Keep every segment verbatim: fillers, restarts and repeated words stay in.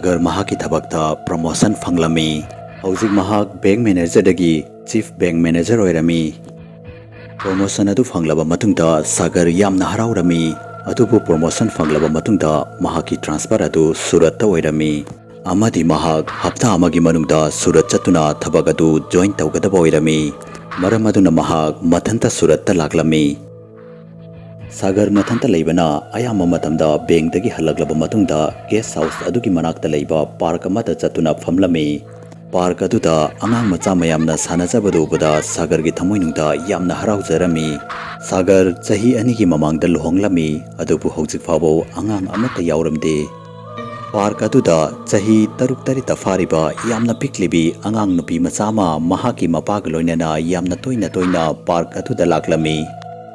ꯁꯥꯒꯔ ꯃꯍꯥꯛꯀꯤ ꯊꯕꯛꯇ ꯄ꯭ꯔꯣꯃꯣꯁꯟ ꯐꯪꯂꯝꯃꯤ꯫ ꯍꯧꯖꯤꯛ ꯃꯍꯥꯛ ꯕꯦꯡꯛ ꯃꯦꯅꯦꯖꯔꯗꯒꯤ ꯆꯤꯐ ꯕꯦꯡꯛ ꯃꯦꯅꯦꯖꯔ ꯑꯣꯏꯔꯝꯃꯤ꯫ ꯄ꯭ꯔꯣꯃꯣꯁꯟ ꯑꯗꯨ ꯐꯪꯂꯕ ꯃꯇꯨꯡꯗ ꯁꯥꯒꯔ ꯌꯥꯝꯅ ꯍꯔꯥꯎꯔꯝꯃꯤ꯫ ꯑꯗꯨꯕꯨ ꯄ꯭ꯔꯣꯃꯣꯁꯟ ꯐꯪꯂꯕ ꯃꯇꯨꯡꯗ ꯃꯍꯥꯛꯀꯤ ꯇ꯭ꯔꯥꯟꯁꯐꯔ ꯑꯗꯨ ꯁꯨꯔꯠꯇ ꯑꯣꯏꯔꯝꯃꯤ, ꯑꯃꯗꯤ ꯃꯍꯥꯛ ꯍꯞꯇꯥ ꯑꯃꯒꯤ ꯃꯅꯨꯡꯗ ꯁꯨꯔꯠ ꯆꯠꯇꯨꯅ ꯊꯕꯛ ꯑꯗꯨ ꯖꯣꯏꯟ ꯇꯧꯒꯗꯕ ꯑꯣꯏꯔꯝꯃꯤ꯫ ꯃꯔꯝ ꯑꯗꯨꯅ ꯃꯍꯥꯛ ꯃꯊꯟꯇ ꯁꯨꯔꯠꯇ ꯂꯥꯛꯂꯝꯃꯤ꯫ ꯁꯥꯒꯔ ꯃꯊꯟꯇ ꯂꯩꯕꯅ ꯑꯌꯥꯝꯕ ꯃꯇꯝꯗ ꯕꯦꯡꯛꯇꯒꯤ ꯍꯜꯂꯛꯂꯕ ꯃꯇꯨꯡꯗ ꯒꯦꯁ ꯍꯥꯎꯁ ꯑꯗꯨꯒꯤ ꯃꯅꯥꯛꯇ ꯂꯩꯕ ꯄꯥꯔꯛ ꯑꯃꯗ ꯆꯠꯇꯨꯅ ꯐꯝꯂꯝꯃꯤ꯫ ꯄꯥꯔꯛ ꯑꯗꯨꯗ ꯑꯉꯥꯡ ꯃꯆꯥ ꯃꯌꯥꯝꯅ ꯁꯥꯟꯅꯖꯕꯗꯨ ꯎꯕꯗ ꯁꯥꯒꯔꯒꯤ ꯊꯃꯣꯏꯅꯨꯡꯗ ꯌꯥꯝꯅ ꯍꯔꯥꯎꯖꯔꯝꯃꯤ꯫ ꯁꯥꯒꯔ ꯆꯍꯤ ꯑꯅꯤꯒꯤ ꯃꯃꯥꯡꯗ ꯂꯨꯍꯣꯡꯂꯝꯃꯤ, ꯑꯗꯨꯕꯨ ꯍꯧꯖꯤꯛ ꯐꯥꯎꯕ ꯑꯉꯥꯡ ꯑꯃꯠꯇ ꯌꯥꯎꯔꯝꯗꯦ꯫ ꯄꯥꯔꯛ ꯑꯗꯨꯗ ꯆꯍꯤ ꯇꯔꯨꯛ ꯇꯔꯦꯠꯇ ꯐꯥꯔꯤꯕ ꯌꯥꯝꯅ ꯄꯤꯛꯂꯤꯕꯤ ꯑꯉꯥꯡ ꯅꯨꯄꯤ ꯃꯆꯥ ꯑꯃ ꯃꯍꯥꯛꯀꯤ ꯃꯄꯥꯒ ꯂꯣꯏꯅꯅ ꯌꯥꯝꯅ ꯇꯣꯏꯅ ꯇꯣꯏꯅ ꯄꯥꯔꯛ ꯑꯗꯨꯗ ꯂꯥꯛꯂꯝꯃꯤ꯫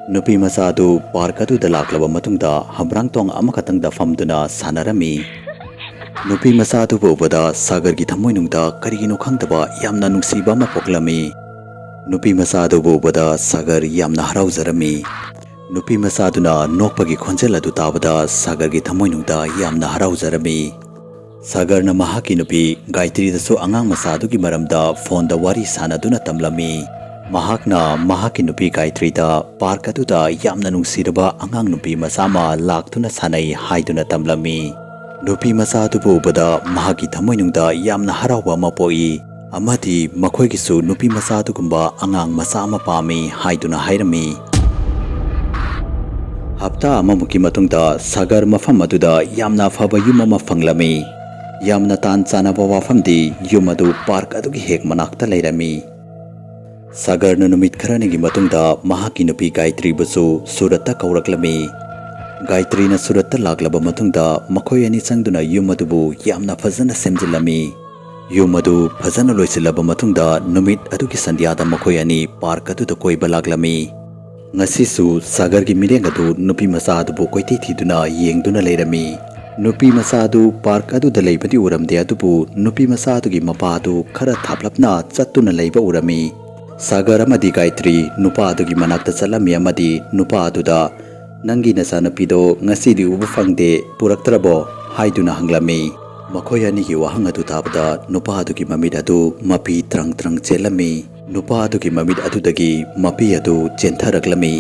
ꯅꯨꯄꯤ ꯃꯆꯥ ꯑꯗꯨ ꯄꯥꯔꯛ ꯑꯗꯨꯗ ꯂꯥꯛꯂꯕ ꯃꯇꯨꯡꯗ ꯍꯝꯕ꯭ꯔꯥꯡꯇꯣꯡ ꯑꯃꯈꯛꯇꯪꯗ ꯐꯝꯗꯨꯅ ꯁꯥꯟꯅꯔꯝꯃꯤ꯫ ꯅꯨꯄꯤ ꯃꯆꯥ ꯑꯗꯨꯕꯨ ꯎꯕꯗ ꯁꯥꯒꯔꯒꯤ ꯊꯃꯣꯏꯅꯨꯡꯗ ꯀꯔꯤꯒꯤꯅꯣ ꯈꯪꯗꯕ ꯌꯥꯝꯅ ꯅꯨꯡꯁꯤꯕ ꯑꯃ ꯄꯣꯛꯂꯝꯃꯤ꯫ ꯅꯨꯄꯤ ꯃꯆꯥ ꯑꯗꯨꯕꯨ ꯎꯕꯗ ꯁꯥꯒꯔ ꯌꯥꯝꯅ ꯍꯔꯥꯎꯖꯔꯝꯃꯤ꯫ ꯅꯨꯄꯤ ꯃꯆꯥ ꯑꯗꯨꯅ ꯅꯣꯛꯄꯒꯤ ꯈꯣꯟꯖꯦꯜ ꯑꯗꯨ ꯇꯥꯕꯗ ꯁꯥꯒꯔꯒꯤ ꯊꯃꯣꯏꯅꯨꯡꯗ ꯌꯥꯝꯅ ꯍꯔꯥꯎꯖꯔꯝꯃꯤ꯫ ꯁꯥꯒꯔꯅ ꯃꯍꯥꯛꯀꯤ ꯅꯨꯄꯤ ꯒꯥꯌꯇ꯭ꯔꯤꯗꯁꯨ ꯑꯉꯥꯡ ꯃꯆꯥ ꯑꯗꯨꯒꯤ ꯃꯔꯝꯗ ꯐꯣꯟꯗ ꯋꯥꯔꯤ ꯁꯥꯟꯅꯗꯨꯅ ꯇꯝꯂꯝꯃꯤ꯫ ꯃꯍꯥꯛꯅ ꯃꯍꯥꯛꯀꯤ ꯅꯨꯄꯤ ꯒꯥꯌꯇ꯭ꯔꯤꯗ ꯄꯥꯔꯛ ꯑꯗꯨꯗ ꯌꯥꯝꯅ ꯅꯨꯡꯁꯤꯔꯕ ꯑꯉꯥꯡ ꯅꯨꯄꯤ ꯃꯆꯥ ꯑꯃ ꯂꯥꯛꯇꯨꯅ ꯁꯥꯟꯅꯩ ꯍꯥꯏꯗꯨꯅ ꯇꯝꯂꯝꯃꯤ꯫ ꯅꯨꯄꯤ ꯃꯆꯥ ꯑꯗꯨꯕꯨ ꯎꯕꯗ ꯃꯍꯥꯛꯀꯤ ꯊꯃꯣꯏꯅꯨꯡꯗ ꯌꯥꯝꯅ ꯍꯔꯥꯎꯕ ꯑꯃ ꯄꯣꯛꯏ, ꯑꯃꯗꯤ ꯃꯈꯣꯏꯒꯤꯁꯨ ꯅꯨꯄꯤ ꯃꯆꯥ ꯑꯗꯨꯒꯨꯝꯕ ꯑꯉꯥꯡ ꯃꯆꯥ ꯑꯃ ꯄꯥꯝꯃꯤ ꯍꯥꯏꯗꯨꯅ ꯍꯥꯏꯔꯝꯃꯤ꯫ ꯍꯞꯇꯥ ꯑꯃꯃꯨꯛꯀꯤ ꯃꯇꯨꯡꯗ ꯁꯥꯒꯔ ꯃꯐꯝ ꯑꯗꯨꯗ ꯌꯥꯝꯅ ꯑꯐꯕ ꯌꯨꯝ ꯑꯃ ꯐꯪꯂꯝꯃꯤ꯫ ꯌꯥꯝꯅ ꯇꯥꯟ ꯆꯥꯅꯕ ꯋꯥꯐꯝꯗꯤ ꯌꯨꯝ ꯑꯗꯨ ꯄꯥꯔꯛ ꯑꯗꯨꯒꯤ ꯍꯦꯛ ꯃꯅꯥꯛꯇ ꯂꯩꯔꯝꯃꯤ꯫ ꯁꯥꯒꯔꯅ ꯅꯨꯃꯤꯠ ꯈꯔꯅꯤꯒꯤ ꯃꯇꯨꯡꯗ ꯃꯍꯥꯛꯀꯤ ꯅꯨꯄꯤ ꯒꯥꯌꯇ꯭ꯔꯤꯕꯨꯁꯨ ꯁꯨꯔꯠꯇ ꯀꯧꯔꯛꯂꯝꯃꯤ꯫ ꯒꯥꯌꯇ꯭ꯔꯤꯅ ꯁꯨꯔꯠꯇ ꯂꯥꯛꯂꯕ ꯃꯇꯨꯡꯗ ꯃꯈꯣꯏ ꯑꯅꯤ ꯆꯪꯗꯨꯅ ꯌꯨꯝ ꯑꯗꯨꯕꯨ ꯌꯥꯝꯅ ꯐꯖꯅ ꯁꯦꯝꯖꯤꯜꯂꯝꯃꯤ꯫ ꯌꯨꯝ ꯑꯗꯨ ꯐꯖꯅ ꯂꯣꯏꯁꯤꯜꯂꯕ ꯃꯇꯨꯡꯗ ꯅꯨꯃꯤꯠ ꯑꯗꯨꯒꯤ ꯁꯟꯙ꯭ꯌꯥꯗ ꯃꯈꯣꯏ ꯑꯅꯤ ꯄꯥꯔꯛ ꯑꯗꯨꯗ ꯀꯣꯏꯕ ꯂꯥꯛꯂꯝꯃꯤ꯫ ꯉꯁꯤꯁꯨ ꯁꯥꯒꯔꯒꯤ ꯃꯤꯠꯌꯦꯡ ꯑꯗꯨ ꯅꯨꯄꯤ ꯃꯆꯥ ꯑꯗꯨꯕꯨ ꯀꯣꯏꯊꯤ ꯊꯤꯗꯨꯅ ꯌꯦꯡꯗꯨꯅ ꯂꯩꯔꯝꯃꯤ꯫ ꯅꯨꯄꯤ ꯃꯆꯥ ꯑꯗꯨ ꯄꯥꯔꯛ ꯑꯗꯨꯗ ꯂꯩꯕꯗꯤ ꯎꯔꯝꯗꯦ, ꯑꯗꯨꯕꯨ ꯅꯨꯄꯤ ꯃꯆꯥ ꯑꯗꯨꯒꯤ ꯃꯄꯥ ꯑꯗꯨ ꯈꯔ ꯊꯥꯞꯂꯞꯅ ꯆꯠꯇꯨꯅ ꯂꯩꯕ ꯎꯔꯝꯃꯤ꯫ ꯁꯥꯒꯔ ꯑꯃꯗꯤ ꯒꯥꯌꯇ꯭ꯔꯤ ꯅꯨꯄꯥ ꯑꯗꯨꯒꯤ ꯃꯅꯥꯛꯇ ꯆꯠꯂꯝꯃꯤ ꯑꯃꯗꯤ ꯅꯨꯄꯥ ꯑꯗꯨꯗ, "ꯅꯪꯒꯤ ꯅꯆꯥꯅꯨꯄꯤꯗꯣ ꯉꯁꯤꯗꯤ ꯎꯕ ꯐꯪꯗꯦ, ꯄꯨꯔꯛꯇ꯭ꯔꯕꯣ?" ꯍꯥꯏꯗꯨꯅ ꯍꯪꯂꯝꯃꯤ꯫ ꯃꯈꯣꯏ ꯑꯅꯤꯒꯤ ꯋꯥꯍꯪ ꯑꯗꯨ ꯇꯥꯕꯗ ꯅꯨꯄꯥ ꯑꯗꯨꯒꯤ ꯃꯃꯤꯠ ꯑꯗꯨ ꯃꯄꯤ ꯇ꯭ꯔꯪ ꯇ꯭ꯔꯪ ꯆꯦꯜꯂꯝꯃꯤ꯫ ꯅꯨꯄꯥ ꯑꯗꯨꯒꯤ ꯃꯃꯤꯠ ꯑꯗꯨꯗꯒꯤ ꯃꯄꯤ ꯑꯗꯨ ꯆꯦꯟꯊꯔꯛꯂꯝꯃꯤ꯫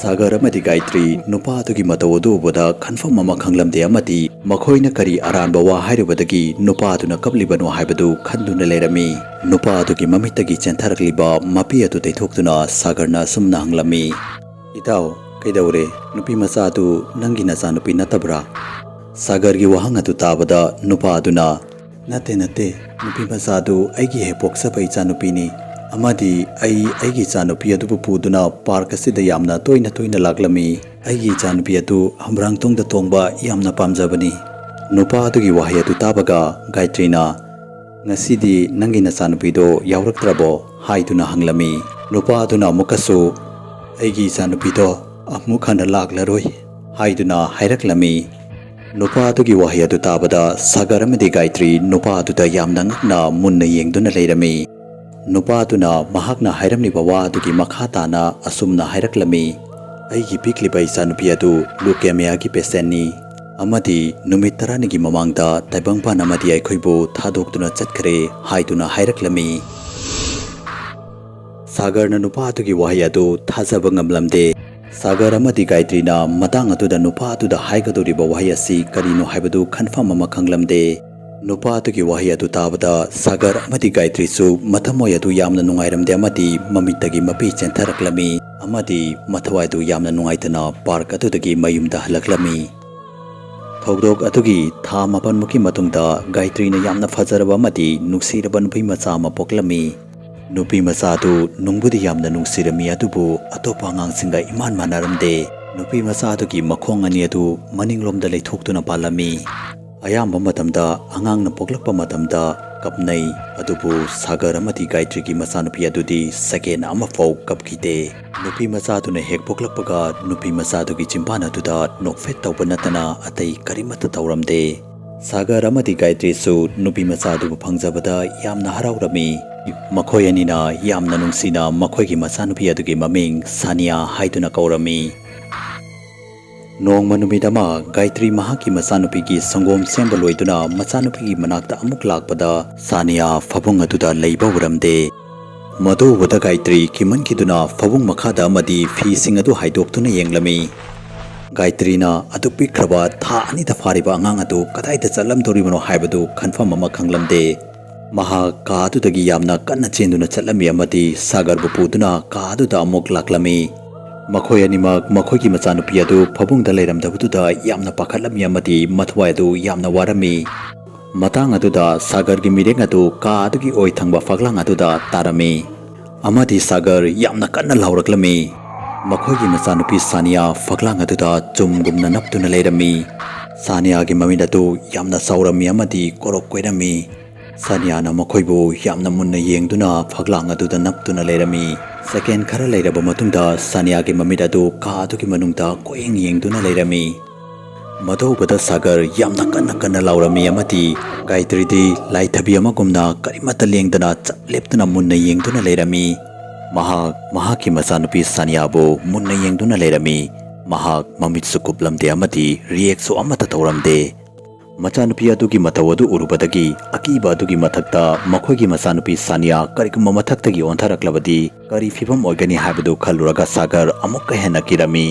ꯁꯥꯒꯔ ꯑꯃꯗꯤ ꯒꯥꯌꯇ꯭ꯔꯤ ꯅꯨꯄꯥ ꯑꯗꯨꯒꯤ ꯃꯇꯧ ꯑꯗꯨ ꯎꯕꯗ ꯈꯟꯐꯝ ꯑꯃ ꯈꯪꯂꯝꯗꯦ ꯑꯃꯗꯤ ꯃꯈꯣꯏꯅ ꯀꯔꯤ ꯑꯔꯥꯟꯕ ꯋꯥ ꯍꯥꯏꯔꯨꯕꯗꯒꯤ ꯅꯨꯄꯥ ꯑꯗꯨꯅ ꯀꯞꯂꯤꯕꯅꯣ ꯍꯥꯏꯕꯗꯨ ꯈꯟꯗꯨꯅ ꯂꯩꯔꯝꯃꯤ꯫ ꯅꯨꯄꯥ ꯑꯗꯨꯒꯤ ꯃꯃꯤꯠꯇꯒꯤ ꯆꯦꯟꯊꯔꯛꯂꯤꯕ ꯃꯄꯤ ꯑꯗꯨ ꯇꯩꯊꯣꯛꯇꯨꯅ ꯁꯥꯒꯔꯅ ꯑꯁꯨꯝꯅ ꯍꯪꯂꯝꯃꯤ, "ꯏꯇꯥꯎ, ꯀꯩꯗꯧꯔꯦ? ꯅꯨꯄꯤ ꯃꯆꯥ ꯑꯗꯨ ꯅꯪꯒꯤ ꯅꯆꯥꯅꯨꯄꯤ ꯅꯠꯇꯕ꯭ꯔꯥ?" ꯁꯥꯒꯔꯒꯤ ꯋꯥꯍꯪ ꯑꯗꯨ ꯇꯥꯕꯗ ꯅꯨꯄꯥ ꯑꯗꯨꯅ, "ꯅꯠꯇꯦ, ꯅꯠꯇꯦ, ꯅꯨꯄꯤ ꯃꯆꯥ ꯑꯗꯨ ꯑꯩꯒꯤ ꯍꯦꯛ ꯄꯣꯛꯆꯕ ꯏꯆꯥꯅꯨꯄꯤꯅꯤ, ꯑꯃꯗꯤ ꯑꯩ ꯑꯩꯒꯤ ꯏꯆꯥꯅꯨꯄꯤ ꯑꯗꯨꯕꯨ ꯄꯨꯗꯨꯅ ꯄꯥꯔꯛ ꯑꯁꯤꯗ ꯌꯥꯝꯅ ꯇꯣꯏꯅ ꯇꯣꯏꯅ ꯂꯥꯛꯂꯝꯃꯤ꯫ ꯑꯩꯒꯤ ꯏꯆꯥꯅꯨꯄꯤ ꯑꯗꯨ ꯍꯝꯕ꯭ꯔꯥꯡꯇꯣꯡꯗ ꯇꯣꯡꯕ ꯌꯥꯝꯅ ꯄꯥꯝꯖꯕꯅꯤ꯫" ꯅꯨꯄꯥ ꯑꯗꯨꯒꯤ ꯋꯥꯍꯩ ꯑꯗꯨ ꯇꯥꯕꯒ ꯒꯥꯌꯇ꯭ꯔꯤꯅ, "ꯉꯁꯤꯗꯤ ꯅꯪꯒꯤ ꯅꯆꯥꯅꯨꯄꯤꯗꯣ ꯌꯥꯎꯔꯛꯇ꯭ꯔꯕꯣ?" ꯍꯥꯏꯗꯨꯅ ꯍꯪꯂꯝꯃꯤ꯫ ꯅꯨꯄꯥ ꯑꯗꯨꯅ ꯑꯃꯨꯛꯀꯁꯨ, "ꯑꯩꯒꯤ ꯏꯆꯥꯅꯨꯄꯤꯗꯣ ꯑꯃꯨꯛ ꯍꯟꯅ ꯂꯥꯛꯂꯔꯣꯏ" ꯍꯥꯏꯗꯨꯅ ꯍꯥꯏꯔꯛꯂꯝꯃꯤ꯫ ꯅꯨꯄꯥ ꯑꯗꯨꯒꯤ ꯋꯥꯍꯩ ꯑꯗꯨ ꯇꯥꯕꯗ ꯁꯥꯒꯔ ꯑꯃꯗꯤ ꯒꯥꯌꯇ꯭ꯔꯤ ꯅꯨꯄꯥ ꯑꯗꯨꯗ ꯌꯥꯝꯅ ꯉꯛꯅ ꯃꯨꯟꯅ ꯌꯦꯡꯗꯨꯅ ꯂꯩꯔꯝꯃꯤ꯫ ꯅꯨꯄꯥ ꯑꯗꯨꯅ ꯃꯍꯥꯛꯅ ꯍꯥꯏꯔꯝꯂꯤꯕ ꯋꯥ ꯑꯗꯨꯒꯤ ꯃꯈꯥ ꯇꯥꯅ ꯑꯁꯨꯝꯅ ꯍꯥꯏꯔꯛꯂꯝꯃꯤ, "ꯑꯩꯒꯤ ꯄꯤꯛꯂꯤꯕ ꯏꯆꯥꯅꯨꯄꯤ ꯑꯗꯨ ꯂꯨꯀꯦꯃꯤꯌꯥꯒꯤ ꯄꯦꯁꯦꯟꯅꯤ ꯑꯃꯗꯤ ꯅꯨꯃꯤꯠ ꯇꯔꯥꯅꯤꯒꯤ ꯃꯃꯥꯡꯗ ꯇꯥꯏꯕꯪꯄꯥꯟ ꯑꯃꯗꯤ ꯑꯩꯈꯣꯏꯕꯨ ꯊꯥꯗꯣꯛꯇꯨꯅ ꯆꯠꯈ꯭ꯔꯦ" ꯍꯥꯏꯗꯨꯅ ꯍꯥꯏꯔꯛꯂꯝꯃꯤ꯫ ꯁꯥꯒꯔꯅ ꯅꯨꯄꯥ ꯑꯗꯨꯒꯤ ꯋꯥꯍꯩ ꯑꯗꯨ ꯊꯥꯖꯕ ꯉꯝꯂꯝꯗꯦ꯫ ꯁꯥꯒꯔ ꯑꯃꯗꯤ ꯒꯥꯌꯇ꯭ꯔꯤꯅ ꯃꯇꯥꯡ ꯑꯗꯨꯗ ꯅꯨꯄꯥ ꯑꯗꯨꯗ ꯍꯥꯏꯒꯗꯧꯔꯤꯕ ꯋꯥꯍꯩ ꯑꯁꯤ ꯀꯔꯤꯅꯣ ꯍꯥꯏꯕꯗꯨ ꯈꯟꯐꯝ ꯑꯃ ꯈꯪꯂꯝꯗꯦ꯫ ꯅꯨꯄꯥ ꯑꯗꯨꯒꯤ ꯋꯥꯍꯩ ꯑꯗꯨ ꯇꯥꯕꯗ ꯁꯥꯒꯔ ꯑꯃꯗꯤ ꯒꯥꯌꯇ꯭ꯔꯤꯁꯨ ꯃꯊꯃꯣꯏ ꯑꯗꯨ ꯌꯥꯝꯅ ꯅꯨꯡꯉꯥꯏꯔꯝꯗꯦ ꯑꯃꯗꯤ ꯃꯃꯤꯠꯇꯒꯤ ꯃꯄꯤ ꯆꯦꯟꯊꯔꯛꯂꯝꯃꯤ ꯑꯃꯗꯤ ꯃꯊꯋꯥꯏ ꯑꯗꯨ ꯌꯥꯝꯅ ꯅꯨꯡꯉꯥꯏꯇꯅ ꯄꯥꯔꯛ ꯑꯗꯨꯗꯒꯤ ꯃꯌꯨꯝꯗ ꯍꯜꯂꯛꯂꯝꯃꯤ꯫ ꯊꯧꯗꯣꯛ ꯑꯗꯨꯒꯤ ꯊꯥ ꯃꯥꯄꯟꯃꯨꯛꯀꯤ ꯃꯇꯨꯡꯗ ꯒꯥꯌꯇ꯭ꯔꯤꯅ ꯌꯥꯝꯅ ꯐꯖꯔꯕ ꯑꯃꯗꯤ ꯅꯨꯡꯁꯤꯔꯕ ꯅꯨꯄꯤ ꯃꯆꯥ ꯑꯃ ꯄꯣꯛꯂꯝꯃꯤ꯫ ꯅꯨꯄꯤ ꯃꯆꯥ ꯑꯗꯨ ꯅꯨꯡꯕꯨꯗꯤ ꯌꯥꯝꯅ ꯅꯨꯡꯁꯤꯔꯝꯃꯤ, ꯑꯗꯨꯕꯨ ꯑꯇꯣꯞꯄ ꯑꯉꯥꯡꯁꯤꯡꯒ ꯏꯃꯥꯟ ꯃꯥꯟꯅꯔꯝꯗꯦ꯫ ꯅꯨꯄꯤ ꯃꯆꯥ ꯑꯗꯨꯒꯤ ꯃꯈꯣꯡ ꯑꯅꯤ ꯑꯗꯨ ꯃꯅꯤꯡꯂꯣꯝꯗ ꯂꯩꯊꯣꯛꯇꯨꯅ ꯄꯥꯜꯂꯝꯃꯤ꯫ ꯑꯌꯥꯝꯕ ꯃꯇꯝꯗ ꯑꯉꯥꯡꯅ ꯄꯣꯛꯂꯛꯄ ꯃꯇꯝꯗ ꯀꯞꯅꯩ, ꯑꯗꯨꯕꯨ ꯁꯥꯒꯔ ꯑꯃꯗꯤ ꯒꯥꯌꯇ꯭ꯔꯤꯒꯤ ꯃꯆꯥꯅꯨꯄꯤ ꯑꯗꯨꯗꯤ ꯁꯦꯀꯦꯟ ꯑꯃꯐꯥꯎ ꯀꯞꯈꯤꯗꯦ꯫ ꯅꯨꯄꯤ ꯃꯆꯥꯗꯨꯅ ꯍꯦꯛ ꯄꯣꯛꯂꯛꯄꯒ ꯅꯨꯄꯤ ꯃꯆꯥꯗꯨꯒꯤ ꯆꯤꯝꯕꯥꯟ ꯑꯗꯨꯗ ꯅꯣꯛꯐꯦꯠ ꯇꯧꯕ ꯅꯠꯇꯅ ꯑꯇꯩ ꯀꯔꯤꯃꯠꯇ ꯇꯧꯔꯝꯗꯦ꯫ ꯁꯥꯒꯔ ꯑꯃꯗꯤ ꯒꯥꯌꯇ꯭ꯔꯤꯁꯨ ꯅꯨꯄꯤ ꯃꯆꯥꯗꯨꯕꯨ ꯐꯪꯖꯕꯗ ꯌꯥꯝꯅ ꯍꯔꯥꯎꯔꯝꯃꯤ꯫ ꯃꯈꯣꯏ ꯑꯅꯤꯅ ꯌꯥꯝꯅ ꯅꯨꯡꯁꯤꯅ ꯃꯈꯣꯏꯒꯤ ꯃꯆꯥꯅꯨꯄꯤ ꯑꯗꯨꯒꯤ ꯃꯃꯤꯡ ꯁꯥꯅꯤꯌꯥ ꯍꯥꯏꯗꯨꯅ ꯀꯧꯔꯝꯃꯤ꯫ ꯅꯣꯡꯃ ꯅꯨꯃꯤꯠ ꯑꯃ ꯒꯥꯌꯇ꯭ꯔꯤ ꯃꯍꯥꯛꯀꯤ ꯃꯆꯥꯅꯨꯄꯤꯒꯤ ꯁꯪꯒꯣꯝ ꯁꯦꯝꯕ ꯂꯣꯏꯗꯨꯅ ꯃꯆꯥꯅꯨꯄꯤꯒꯤ ꯃꯅꯥꯛꯇ ꯑꯃꯨꯛ ꯂꯥꯛꯄꯗ ꯁꯥꯅꯤꯌꯥ ꯐꯃꯨꯡ ꯑꯗꯨꯗ ꯂꯩꯕ ꯎꯔꯝꯗꯦ꯫ ꯃꯗꯨ ꯎꯕꯗ ꯒꯥꯌꯇ꯭ꯔꯤ ꯀꯤꯃꯟꯈꯤꯗꯨꯅ ꯐꯃꯨꯡ ꯃꯈꯥꯗ ꯑꯃꯗꯤ ꯐꯤꯁꯤꯡ ꯑꯗꯨ ꯍꯥꯏꯗꯣꯛꯇꯨꯅ ꯌꯦꯡꯂꯝꯃꯤ꯫ ꯒꯥꯌꯇ꯭ꯔꯤꯅ ꯑꯗꯨꯛ ꯄꯤꯛꯈ꯭ꯔꯕ ꯊꯥ ꯑꯅꯤꯗ ꯐꯥꯔꯤꯕ ꯑꯉꯥꯡ ꯑꯗꯨ ꯀꯗꯥꯏꯗ ꯆꯠꯂꯝꯗꯧꯔꯤꯕꯅꯣ ꯍꯥꯏꯕꯗꯨ ꯈꯟꯐꯝ ꯑꯃ ꯈꯪꯂꯝꯗꯦ꯫ ꯃꯍꯥꯛ ꯀꯥ ꯑꯗꯨꯗꯒꯤ ꯌꯥꯝꯅ ꯀꯟꯅ ꯆꯦꯟꯗꯨꯅ ꯆꯠꯂꯝꯃꯤ ꯑꯃꯗꯤ ꯁꯥꯒꯔꯕꯨ ꯄꯨꯗꯨꯅ ꯀꯥ ꯑꯗꯨꯗ ꯑꯃꯨꯛ ꯂꯥꯛꯂꯝꯃꯤ꯫ ꯃꯈꯣꯏ ꯑꯅꯤꯃꯛ ꯃꯈꯣꯏꯒꯤ ꯃꯆꯥꯅꯨꯄꯤ ꯑꯗꯨ ꯐꯃꯨꯡꯗ ꯂꯩꯔꯝꯗꯕꯗꯨꯗ ꯌꯥꯝꯅ ꯄꯥꯈꯠꯂꯝꯃꯤ ꯑꯃꯗꯤ ꯃꯊ꯭ꯋꯥꯏ ꯑꯗꯨ ꯌꯥꯝꯅ ꯋꯥꯔꯝꯃꯤ꯫ ꯃꯇꯥꯡ ꯑꯗꯨꯗ ꯁꯥꯒꯔꯒꯤ ꯃꯤꯠꯌꯦꯡ ꯑꯗꯨ ꯀꯥ ꯑꯗꯨꯒꯤ ꯑꯣꯏ ꯊꯪꯕ ꯐꯛꯂꯥꯡ ꯑꯗꯨꯗ ꯇꯥꯔꯝꯃꯤ꯫ ꯑꯃꯗꯤ ꯁꯥꯒꯔ ꯌꯥꯝꯅ ꯀꯟꯅ ꯂꯥꯎꯔꯛꯂꯝꯃꯤ꯫ ꯃꯈꯣꯏꯒꯤ ꯃꯆꯥꯅꯨꯄꯤ ꯁꯥꯅꯤꯌꯥ ꯐꯛꯂꯥꯡ ꯑꯗꯨꯗ ꯆꯨꯝꯒꯨꯝꯅ ꯅꯞꯇꯨꯅ ꯂꯩꯔꯝꯃꯤ꯫ ꯁꯥꯅꯤꯌꯥꯒꯤ ꯃꯃꯤꯠ ꯑꯗꯨ ꯌꯥꯝꯅ ꯆꯥꯎꯔꯝꯃꯤ ꯑꯃꯗꯤ ꯀꯣꯔꯣꯛ ꯀꯣꯏꯔꯝꯃꯤ꯫ ꯁꯥꯅꯤꯌꯥꯅ ꯃꯈꯣꯏꯕꯨ ꯌꯥꯝꯅ ꯃꯨꯟꯅ ꯌꯦꯡꯗꯨꯅ ꯐꯛꯂꯥꯡ ꯑꯗꯨꯗ ꯅꯞꯇꯨꯅ ꯂꯩꯔꯝꯃꯤ꯫ ꯁꯦꯀꯦꯟ ꯈꯔ ꯂꯩꯔꯕ ꯃꯇꯨꯡꯗ ꯁꯥꯅꯤꯌꯥꯒꯤ ꯃꯃꯤꯠ ꯑꯗꯨ ꯀꯥ ꯑꯗꯨꯒꯤ ꯃꯅꯨꯡꯗ ꯀꯣꯌꯦꯡ ꯌꯦꯡꯗꯨꯅ ꯂꯩꯔꯝꯃꯤ꯫ ꯃꯗꯨ ꯎꯕꯗ ꯁꯥꯒꯔ ꯌꯥꯝꯅ ꯀꯟꯅ ꯀꯟꯅ ꯂꯥꯎꯔꯝꯃꯤ ꯑꯃꯗꯤ ꯒꯥꯌꯇ꯭ꯔꯤꯗꯤ ꯂꯥꯏꯊꯕꯤ ꯑꯃꯒꯨꯝꯅ ꯀꯔꯤꯃꯠꯇ ꯂꯦꯡꯗꯅ ꯆꯞ ꯂꯦꯞꯇꯨꯅ ꯃꯨꯟꯅ ꯌꯦꯡꯗꯨꯅ ꯂꯩꯔꯝꯃꯤ꯫ ꯃꯍꯥꯛ ꯃꯍꯥꯛꯀꯤ ꯃꯆꯥꯅꯨꯄꯤ ꯁꯥꯅꯤꯌꯥꯕꯨ ꯃꯨꯟꯅ ꯌꯦꯡꯗꯨꯅ ꯂꯩꯔꯝꯃꯤ꯫ ꯃꯍꯥꯛ ꯃꯃꯤꯠꯁꯨ ꯀꯨꯞꯂꯝꯗꯦ ꯑꯃꯗꯤ ꯔꯤꯌꯦꯛꯁꯨ ꯑꯃꯠꯇ ꯇꯧꯔꯝꯗꯦ꯫ ꯃꯆꯥꯅꯨꯄꯤ ꯑꯗꯨꯒꯤ ꯃꯇꯧ ꯑꯗꯨ ꯎꯔꯨꯕꯗꯒꯤ ꯑꯀꯤꯕ ꯑꯗꯨꯒꯤ ꯃꯊꯛꯇ ꯃꯈꯣꯏꯒꯤ ꯃꯆꯥꯅꯨꯄꯤ ꯁꯥꯅꯤꯌꯥ ꯀꯔꯤꯒꯨꯝꯕ ꯃꯊꯛꯇꯒꯤ ꯑꯣꯟꯊꯔꯛꯂꯕꯗꯤ ꯀꯔꯤ ꯐꯤꯕꯝ ꯑꯣꯏꯒꯅꯤ ꯍꯥꯏꯕꯗꯨ ꯈꯜꯂꯨꯔꯒ ꯁꯥꯒꯔ ꯑꯃꯨꯛꯀ ꯍꯦꯟꯅ ꯀꯤꯔꯝꯃꯤ꯫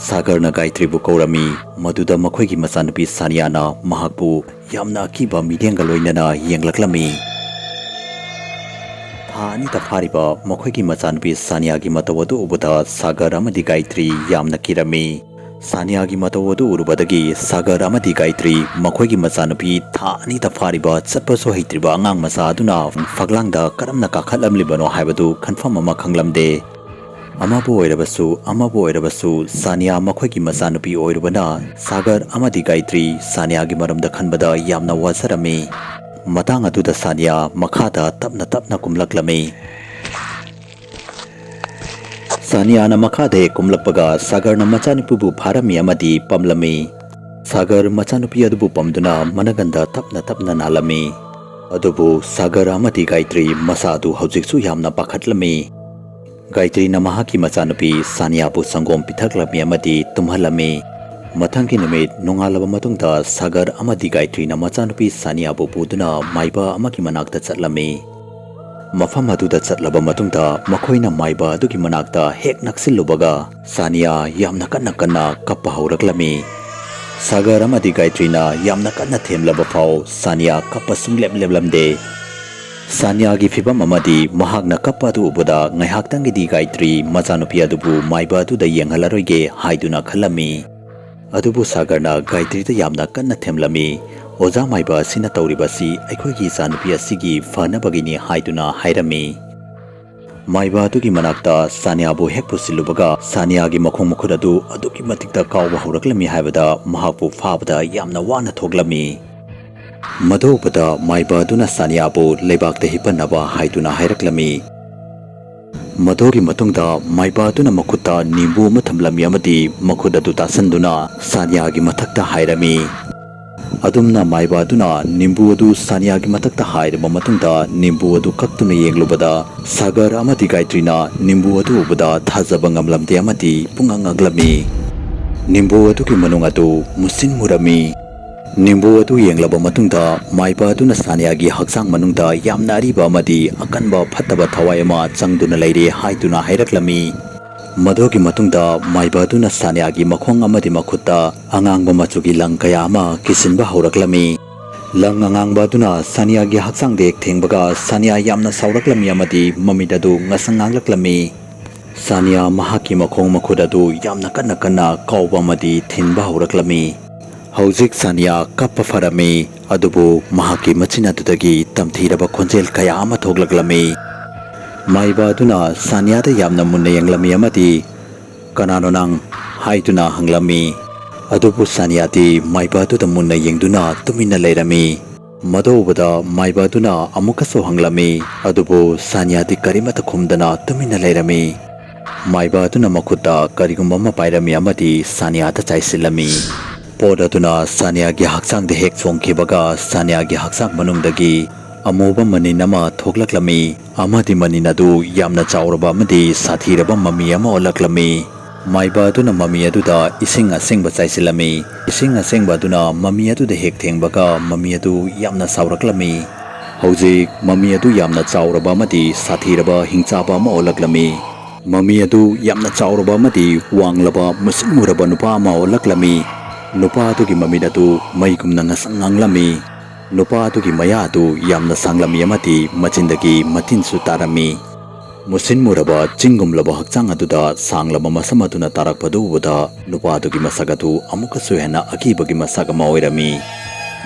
ꯁꯥꯒꯔꯅ ꯒꯥꯌꯇ꯭ꯔꯤꯕꯨ ꯀꯧꯔꯝꯃꯤ, ꯃꯗꯨꯗ ꯃꯈꯣꯏꯒꯤ ꯃꯆꯥꯅꯨꯄꯤ ꯁꯥꯅꯤꯌꯥꯅ ꯃꯍꯥꯛꯄꯨ ꯌꯥꯝꯅ ꯑꯀꯤꯕ ꯃꯤꯠꯌꯦꯡꯒ ꯂꯣꯏꯅꯅ ꯌꯦꯡꯂꯛꯂꯝꯃꯤ꯫ ꯊꯥ ꯑꯅꯤꯇ ꯐꯥꯔꯤꯕ ꯃꯈꯣꯏꯒꯤ ꯃꯆꯥꯅꯨꯄꯤ ꯁꯥꯅꯤꯌꯥꯒꯤ ꯃꯇꯧ ꯑꯗꯨ ꯎꯕꯗ ꯁꯥꯒꯔ ꯑꯃꯗꯤ ꯒꯥꯌꯇ꯭ꯔꯤ ꯌꯥꯝꯅ ꯀꯤꯔꯝꯃꯤ꯫ ꯁꯥꯅꯤꯌꯥꯒꯤ ꯃꯇꯧ ꯑꯗꯨ ꯎꯔꯨꯕꯗꯒꯤ ꯁꯥꯒꯔ ꯑꯃꯗꯤ ꯒꯥꯌꯇ꯭ꯔꯤ ꯃꯈꯣꯏꯒꯤ ꯃꯆꯥꯅꯨꯄꯤ ꯊꯥ ꯑꯅꯤꯇ ꯐꯥꯔꯤꯕ ꯆꯠꯄꯁꯨ ꯍꯩꯇ꯭ꯔꯤꯕ ꯑꯉꯥꯡ ꯃꯆꯥ ꯑꯗꯨꯅ ꯐꯛꯂꯥꯡꯗ ꯀꯔꯝꯅ ꯀꯥꯈꯠꯂꯝꯂꯤꯕꯅꯣ ꯍꯥꯏꯕꯗꯨ ꯈꯟꯐꯝ ꯑꯃ ꯈꯪꯂꯝꯗꯦ꯫ ꯑꯃꯕꯨ ꯑꯣꯏꯔꯕꯁꯨ, ꯑꯃꯕꯨ ꯑꯣꯏꯔꯕꯁꯨ, ꯁꯥꯅꯤꯌꯥ ꯃꯈꯣꯏꯒꯤ ꯃꯆꯥꯅꯨꯄꯤ ꯑꯣꯏꯔꯨꯕꯅ ꯁꯥꯒꯔ ꯑꯃꯗꯤ ꯒꯥꯌꯇ꯭ꯔꯤ ꯁꯥꯅꯤꯌꯥꯒꯤ ꯃꯔꯝꯗ ꯈꯟꯕꯗ ꯌꯥꯝꯅ ꯋꯥꯖꯔꯝꯃꯤ꯫ ꯃꯇꯥꯡ ꯑꯗꯨꯗ ꯁꯥꯅꯤꯌꯥ ꯃꯈꯥꯗ ꯇꯞꯅ ꯇꯞꯅ ꯀꯨꯝꯂꯛꯂꯝꯃꯤ꯫ ꯁꯥꯅꯤꯌꯥꯅ ꯃꯈꯥꯗ ꯍꯦꯛ ꯀꯨꯝꯂꯛꯄꯒ ꯁꯥꯒꯔꯅ ꯃꯆꯥꯅꯨꯄꯤꯕꯨ ꯐꯥꯔꯝꯃꯤ ꯑꯃꯗꯤ ꯄꯝꯂꯝꯃꯤ꯫ ꯁꯥꯒꯔ ꯃꯆꯥꯅꯨꯄꯤ ꯑꯗꯨꯕꯨ ꯄꯝꯗꯨꯅ ꯃꯅꯒꯟꯗ ꯇꯞꯅ ꯇꯞꯅ ꯅꯥꯜꯂꯝꯃꯤ꯫ ꯑꯗꯨꯕꯨ ꯁꯥꯒꯔ ꯑꯃꯗꯤ ꯒꯥꯌꯇ꯭ꯔꯤ ꯃꯁꯥ ꯑꯗꯨ ꯍꯧꯖꯤꯛꯁꯨ ꯌꯥꯝꯅ ꯄꯥꯈꯠꯂꯝꯃꯤ꯫ ꯒꯥꯌꯇ꯭ꯔꯤꯅ ꯃꯍꯥꯛꯀꯤ ꯃꯆꯥꯅꯨꯄꯤ ꯁꯥꯅꯤꯌꯥꯕꯨ ꯁꯪꯒꯣꯝ ꯄꯤꯊꯛꯂꯝꯃꯤ ꯑꯃꯗꯤ ꯇꯨꯝꯍꯜꯂꯝꯃꯤ꯫ ꯃꯊꯪꯒꯤ ꯅꯨꯃꯤꯠ ꯅꯣꯡꯉꯥꯜꯂꯕ ꯃꯇꯨꯡꯗ ꯁꯥꯒꯔ ꯑꯃꯗꯤ ꯒꯥꯌꯇ꯭ꯔꯤꯅ ꯃꯆꯥꯅꯨꯄꯤ ꯁꯥꯅꯤꯌꯥꯕꯨ ꯄꯨꯗꯨꯅ ꯃꯥꯏꯕ ꯑꯃꯒꯤ ꯃꯅꯥꯛꯇ ꯆꯠꯂꯝꯃꯤ꯫ ꯃꯐꯝ ꯑꯗꯨꯗ ꯆꯠꯂꯕ ꯃꯇꯨꯡꯗ ꯃꯈꯣꯏꯅ ꯃꯥꯏꯕ ꯑꯗꯨꯒꯤ ꯃꯅꯥꯛꯇ ꯍꯦꯛ ꯅꯛꯁꯤꯜꯂꯨꯕꯒ ꯁꯥꯅꯤꯌꯥ ꯌꯥꯝꯅ ꯀꯟꯅ ꯀꯟꯅ ꯀꯞꯄ ꯍꯧꯔꯛꯂꯝꯃꯤ꯫ ꯁꯥꯒꯔ ꯑꯃꯗꯤ ꯒꯥꯌꯇ꯭ꯔꯤꯅ ꯌꯥꯝꯅ ꯀꯟꯅ ꯊꯦꯝꯂꯕ ꯐꯥꯎ ꯁꯥꯅꯤꯌꯥ ꯀꯞꯄ ꯁꯨꯡꯂꯦꯞ ꯂꯦꯞꯂꯝꯗꯦ꯫ ꯁꯥꯅꯤꯌꯥꯒꯤ ꯐꯤꯚꯝ ꯑꯃꯗꯤ ꯃꯍꯥꯛꯅ ꯀꯞꯄ ꯑꯗꯨ ꯎꯕꯗ ꯉꯥꯏꯍꯥꯛꯇꯪꯒꯤꯗꯤ ꯒꯥꯌꯇ꯭ꯔꯤ ꯃꯆꯥꯅꯨꯄꯤ ꯑꯗꯨꯕꯨ ꯃꯥꯏꯕ ꯑꯗꯨꯗ ꯌꯦꯡꯍꯜꯂꯔꯣꯏꯒꯦ ꯍꯥꯏꯗꯨꯅ ꯈꯜꯂꯝꯃꯤ꯫ ꯑꯗꯨꯕꯨ ꯁꯥꯒꯔꯅ ꯒꯥꯌꯇ꯭ꯔꯤꯗ ꯌꯥꯝꯅ ꯀꯟꯅ ꯊꯦꯝꯂꯝꯃꯤ꯫ "ꯑꯣꯖꯥ ꯃꯥꯏꯕ ꯑꯁꯤꯅ ꯇꯧꯔꯤꯕꯁꯤ ꯑꯩꯈꯣꯏꯒꯤ ꯏꯆꯥꯅꯨꯄꯤ ꯑꯁꯤꯒꯤ ꯐꯅꯕꯒꯤꯅꯤ" ꯍꯥꯏꯗꯨꯅ ꯍꯥꯏꯔꯝꯃꯤ꯫ ꯃꯥꯏꯕ ꯑꯗꯨꯒꯤ ꯃꯅꯥꯛꯇ ꯁꯥꯅꯤꯌꯥꯕꯨ ꯍꯦꯛ ꯄꯨꯁꯤꯜꯂꯨꯕꯒ ꯁꯥꯅꯤꯌꯥꯒꯤ ꯃꯈꯣꯡ ꯃꯈꯨꯠ ꯑꯗꯨ ꯑꯗꯨꯛꯀꯤ ꯃꯇꯤꯛꯇ ꯀꯥꯎꯕ ꯍꯧꯔꯛꯂꯝꯃꯤ ꯍꯥꯏꯕꯗ ꯃꯍꯥꯛꯄꯨ ꯐꯥꯕꯗ ꯌꯥꯝꯅ ꯋꯥꯅ ꯊꯣꯛꯂꯝꯃꯤ꯫ ꯃꯗꯨ ꯎꯕꯗ ꯃꯥꯏꯕ ꯑꯗꯨꯅ ꯁꯥꯅꯤꯌꯥꯕꯨ ꯂꯩꯕꯥꯛꯇ ꯍꯤꯞꯄꯟꯅꯕ ꯍꯥꯏꯗꯨꯅ ꯍꯥꯏꯔꯛꯂꯝꯃꯤ꯫ ꯃꯗꯨꯒꯤ ꯃꯇꯨꯡꯗ ꯃꯥꯏꯕ ꯑꯗꯨꯅ ꯃꯈꯨꯠꯇ ꯅꯤꯝꯕꯨ ꯑꯃ ꯊꯝꯂꯝꯃꯤ ꯑꯃꯗꯤ ꯃꯈꯨꯠ ꯑꯗꯨ ꯇꯥꯁꯟꯗꯨꯅ ꯁꯥꯅꯤꯌꯥꯒꯤ ꯃꯊꯛꯇ ꯍꯥꯏꯔꯝꯃꯤ꯫ ꯑꯗꯨꯝꯅ ꯃꯥꯏꯕ ꯑꯗꯨꯅ ꯅꯤꯝꯕꯨ ꯑꯗꯨ ꯁꯥꯅꯤꯌꯥꯒꯤ ꯃꯊꯛꯇ ꯍꯥꯏꯔꯕ ꯃꯇꯨꯡꯗ ꯅꯤꯝꯕꯨ ꯑꯗꯨ ꯀꯛꯇꯨꯅ ꯌꯦꯡꯂꯨꯕꯗ ꯁꯥꯒꯔ ꯑꯃꯗꯤ ꯒꯥꯌꯇ꯭ꯔꯤꯅ ꯅꯤꯝꯕꯨ ꯑꯗꯨ ꯎꯕꯗ ꯊꯥꯖꯕ ꯉꯝꯂꯝꯗꯦ ꯑꯃꯗꯤ ꯄꯨꯡꯉꯛ ꯉꯛꯂꯝꯃꯤ꯫ ꯅꯤꯝꯕꯨ ꯑꯗꯨꯒꯤ ꯃꯅꯨꯡ ꯑꯗꯨ ꯃꯨꯁꯤꯟ ꯃꯨꯔꯝꯃꯤ꯫ ꯅꯤꯝꯕꯨ ꯑꯗꯨ ꯌꯦꯡꯂꯕ ꯃꯇꯨꯡꯗ ꯃꯥꯏꯕ ꯑꯗꯨꯅ ꯁꯥꯅꯤꯌꯥꯒꯤ ꯍꯛꯆꯥꯡ ꯃꯅꯨꯡꯗ ꯌꯥꯝꯅ ꯑꯔꯤꯕ ꯑꯃꯗꯤ ꯑꯀꯟꯕ ꯐꯠꯇꯕ ꯊꯋꯥꯏ ꯑꯃ ꯆꯪꯗꯨꯅ ꯂꯩꯔꯦ ꯍꯥꯏꯗꯨꯅ ꯍꯥꯏꯔꯛꯂꯝꯃꯤ꯫ ꯃꯗꯨꯒꯤ ꯃꯇꯨꯡꯗ ꯃꯥꯏꯕ ꯑꯗꯨꯅ ꯁꯥꯅꯤꯌꯥꯒꯤ ꯃꯈꯣꯡ ꯑꯃꯗꯤ ꯃꯈꯨꯠꯇ ꯑꯉꯥꯡꯕ ꯃꯆꯨꯒꯤ ꯂꯪ ꯀꯌꯥ ꯑꯃ ꯀꯤꯁꯤꯟꯕ ꯍꯧꯔꯛꯂꯝꯃꯤ꯫ ꯂꯪ ꯑꯉꯥꯡꯕ ꯑꯗꯨꯅ ꯁꯥꯅꯤꯌꯥꯒꯤ ꯍꯛꯆꯥꯡꯗ ꯍꯦꯛ ꯊꯦꯡꯕꯒ ꯁꯥꯅꯤꯌꯥ ꯌꯥꯝꯅ ꯁꯥꯎꯔꯛꯂꯝꯃꯤ ꯑꯃꯗꯤ ꯃꯃꯤꯠ ꯑꯗꯨ ꯉꯁꯪ ꯉꯥꯡꯂꯛꯂꯝꯃꯤ꯫ ꯁꯥꯅꯤꯌꯥ ꯃꯍꯥꯛꯀꯤ ꯃꯈꯣꯡ ꯃꯈꯨꯠ ꯑꯗꯨ ꯌꯥꯝꯅ ꯀꯟꯅ ꯀꯟꯅ ꯀꯥꯎꯕ ꯑꯃꯗꯤ ꯊꯤꯟꯕ ꯍꯧꯔꯛꯂꯝꯃꯤ꯫ ꯍꯧꯖꯤꯛ ꯁꯥꯅꯤꯌꯥ ꯀꯞꯄ ꯐꯔꯝꯃꯤ, ꯑꯗꯨꯕꯨ ꯃꯍꯥꯛꯀꯤ ꯃꯆꯤꯟ ꯑꯗꯨꯗꯒꯤ ꯇꯝꯊꯤꯔꯕ ꯈꯣꯟꯖꯦꯜ ꯀꯌꯥ ꯑꯃ ꯊꯣꯛꯂꯛꯂꯝꯃꯤ꯫ ꯃꯥꯏꯕ ꯑꯗꯨꯅ ꯁꯥꯅꯤꯌꯥꯗ ꯌꯥꯝꯅ ꯃꯨꯟꯅ ꯌꯦꯡꯂꯝꯃꯤ ꯑꯃꯗꯤ "ꯀꯅꯥꯅꯣ ꯅꯪ?" ꯍꯥꯏꯗꯨꯅ ꯍꯪꯂꯝꯃꯤ꯫ ꯑꯗꯨꯕꯨ ꯁꯥꯅꯤꯌꯥꯗꯤ ꯃꯥꯏꯕ ꯑꯗꯨꯗ ꯃꯨꯟꯅ ꯌꯦꯡꯗꯨꯅ ꯇꯨꯃꯤꯟꯅ ꯂꯩꯔꯝꯃꯤ꯫ ꯃꯗꯨ ꯎꯕꯗ ꯃꯥꯏꯕ ꯑꯗꯨꯅ ꯑꯃꯨꯛꯀꯁꯨ ꯍꯪꯂꯝꯃꯤ, ꯑꯗꯨꯕꯨ ꯁꯥꯅꯤꯌꯥꯗꯤ ꯀꯔꯤꯃꯠꯇ ꯈꯨꯝꯗꯅ ꯇꯨꯃꯤꯟꯅ ꯂꯩꯔꯝꯃꯤ꯫ ꯃꯥꯏꯕ ꯑꯗꯨꯅ ꯃꯈꯨꯠꯇ ꯀꯔꯤꯒꯨꯝꯕ ꯑꯃ ꯄꯥꯏꯔꯝꯃꯤ ꯑꯃꯗꯤ ꯁꯥꯅꯤꯌꯥꯗ ꯆꯥꯏꯁꯤꯜꯂꯝꯃꯤ꯫ ꯄꯣꯠ ꯑꯗꯨꯅ ꯁꯥꯅꯤꯌꯥꯒꯤ ꯍꯛꯆꯥꯡꯗ ꯍꯦꯛ ꯆꯣꯡꯈꯤꯕꯒ ꯁꯥꯅꯤꯌꯥꯒꯤ ꯍꯛꯆꯥꯡ ꯃꯅꯨꯡꯗꯒꯤ ꯑꯃꯨꯕ ꯃꯅꯤꯟ ꯑꯃ ꯊꯣꯛꯂꯛꯂꯝꯃꯤ ꯑꯃꯗꯤ ꯃꯅꯤꯟ ꯑꯗꯨ ꯌꯥꯝꯅ ꯆꯥꯎꯔꯕ ꯑꯃꯗꯤ ꯁꯥꯊꯤꯔꯕ ꯃꯃꯤ ꯑꯃ ꯑꯣꯜꯂꯛꯂꯝꯃꯤ꯫ ꯃꯥꯏꯕ ꯑꯗꯨꯅ ꯃꯃꯤ ꯑꯗꯨꯗ ꯏꯁꯤꯡ ꯑꯁꯦꯡꯕ ꯆꯥꯏꯁꯤꯜꯂꯝꯃꯤ꯫ ꯏꯁꯤꯡ ꯑꯁꯦꯡꯕ ꯑꯗꯨꯅ ꯃꯃꯤ ꯑꯗꯨꯗ ꯍꯦꯛ ꯊꯦꯡꯕꯒ ꯃꯃꯤ ꯑꯗꯨ ꯌꯥꯝꯅ ꯁꯥꯎꯔꯛꯂꯝꯃꯤ꯫ ꯍꯧꯖꯤꯛ ꯃꯃꯤ ꯑꯗꯨ ꯌꯥꯝꯅ ꯆꯥꯎꯔꯕ ꯑꯃꯗꯤ ꯁꯥꯊꯤꯔꯕ ꯍꯤꯡꯆꯥꯕ ꯑꯃ ꯑꯣꯜꯂꯛꯂꯝꯃꯤ꯫ ꯃꯃꯤ ꯑꯗꯨ ꯌꯥꯝꯅ ꯆꯥꯎꯔꯕ ꯑꯃꯗꯤ ꯋꯥꯡꯂꯕ ꯃꯨꯁꯤꯟ ꯃꯨꯔꯕ ꯅꯨꯄꯥ ꯑꯃ ꯑꯣꯜꯂꯛꯂꯝꯃꯤ꯫ ꯅꯨꯄꯥ ꯑꯗꯨꯒꯤ ꯃꯃꯤꯠ ꯑꯗꯨ ꯃꯩꯒꯨꯝꯅ ꯉꯁꯪ ꯉꯥꯡꯂꯝꯃꯤ꯫ ꯅꯨꯄꯥ ꯑꯗꯨꯒꯤ ꯃꯌꯥ ꯑꯗꯨ ꯌꯥꯝꯅ ꯁꯥꯡꯂꯝꯃꯤ ꯑꯃꯗꯤ ꯃꯆꯤꯟꯗꯒꯤ ꯃꯇꯤꯟꯁꯨ ꯇꯥꯔꯝꯃꯤ꯫ ꯃꯨꯁꯤꯟ ꯃꯨꯔꯕ ꯆꯤꯡꯒꯨꯝꯂꯕ ꯍꯛꯆꯥꯡ ꯑꯗꯨꯗ ꯁꯥꯡꯂꯕ ꯃꯁꯝ ꯑꯗꯨꯅ ꯇꯥꯔꯛꯄꯗꯨ ꯎꯕꯗ ꯅꯨꯄꯥ ꯑꯗꯨꯒꯤ ꯃꯁꯛ ꯑꯗꯨ ꯑꯃꯨꯛꯀꯁꯨ ꯍꯦꯟꯅ ꯑꯀꯤꯕꯒꯤ ꯃꯁꯛ ꯑꯃ ꯑꯣꯏꯔꯝꯃꯤ꯫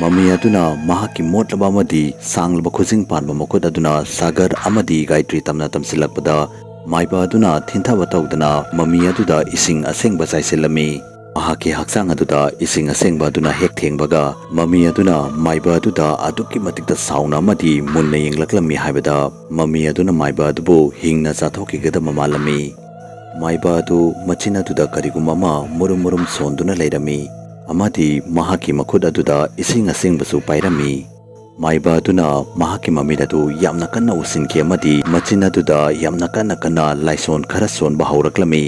ꯃꯃꯤ ꯑꯗꯨꯅ ꯃꯍꯥꯛꯀꯤ ꯃꯣꯠꯂꯕ ꯑꯃꯗꯤ ꯁꯥꯡꯂꯕ ꯈꯨꯖꯤꯡ ꯄꯥꯟꯕ ꯃꯈꯨꯠ ꯑꯗꯨꯅ ꯁꯥꯒꯔ ꯑꯃꯗꯤ ꯒꯥꯌꯇ꯭ꯔꯤ ꯇꯝꯅ ꯇꯝꯁꯤꯜꯂꯛꯄꯗ ꯃꯥꯏꯕ ꯑꯗꯨꯅ ꯊꯤꯟꯊꯕ ꯇꯧꯗꯅ ꯃꯃꯤ ꯑꯗꯨꯗ ꯏꯁꯤꯡ ꯑꯁꯦꯡꯕ ꯆꯥꯏꯁꯤꯜꯂꯝꯃꯤ꯫ ꯃꯍꯥꯛꯀꯤ ꯍꯛꯆꯥꯡ ꯑꯗꯨꯗ ꯏꯁꯤꯡ ꯑꯁꯦꯡꯕ ꯑꯗꯨꯅ ꯍꯦꯛ ꯊꯦꯡꯕꯒ ꯃꯃꯤ ꯑꯗꯨꯅ ꯃꯥꯏꯕ ꯑꯗꯨꯗ ꯑꯗꯨꯛꯀꯤ ꯃꯇꯤꯛꯇ ꯁꯥꯎꯅ ꯑꯃꯗꯤ ꯃꯨꯟꯅ ꯌꯦꯡꯂꯛꯂꯝꯃꯤ ꯍꯥꯏꯕꯗ ꯃꯃꯤ ꯑꯗꯨꯅ ꯃꯥꯏꯕ ꯑꯗꯨꯕꯨ ꯍꯤꯡꯅ ꯆꯥꯊꯣꯛꯈꯤꯒꯗꯕ ꯃꯥꯜꯂꯝꯃꯤ꯫ ꯃꯥꯏꯕ ꯑꯗꯨ ꯃꯆꯤꯟ ꯑꯗꯨꯗ ꯀꯔꯤꯒꯨꯝꯕ ꯑꯃ ꯃꯨꯔꯨꯝ ꯃꯨꯔꯨꯝ ꯁꯣꯟꯗꯨꯅ ꯂꯩꯔꯝꯃꯤ ꯑꯃꯗꯤ ꯃꯍꯥꯛꯀꯤ ꯃꯈꯨꯠ ꯑꯗꯨꯗ ꯏꯁꯤꯡ ꯑꯁꯦꯡꯕꯁꯨ ꯄꯥꯏꯔꯝꯃꯤ꯫ ꯃꯥꯏꯕ ꯑꯗꯨꯅ ꯃꯍꯥꯛꯀꯤ ꯃꯃꯤꯠ ꯑꯗꯨ ꯌꯥꯝꯅ ꯀꯟꯅ ꯎꯁꯤꯟꯈꯤ ꯑꯃꯗꯤ ꯃꯆꯤꯟ ꯑꯗꯨꯗ ꯌꯥꯝꯅ ꯀꯟꯅ ꯀꯟꯅ ꯂꯥꯏꯁꯣꯟ ꯈꯔ ꯁꯣꯟꯕ ꯍꯧꯔꯛꯂꯝꯃꯤ꯫